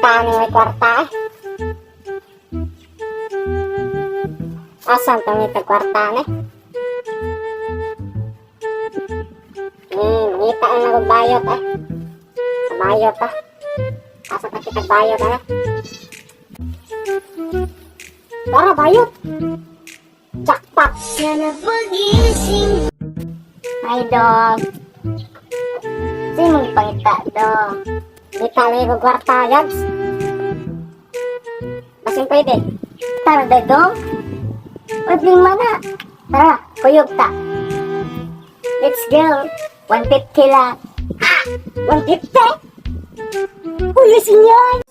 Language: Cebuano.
Pangita ni may kwarta eh. Asan pangita kwarta ni? Mangita na ako bayot eh. Bayot ah. Asa ta kita bayot ah? Tara, bayot. Jackpot. Sana pagising Ay, dong. Sino mong pangita, dong? Kita lang yung kwarta, Yags. Basing pwede. Tara, day, dong. Pwede na. Tara, kuyog ta. Let's go. 150 lang. Ha? 150? Uy, yan.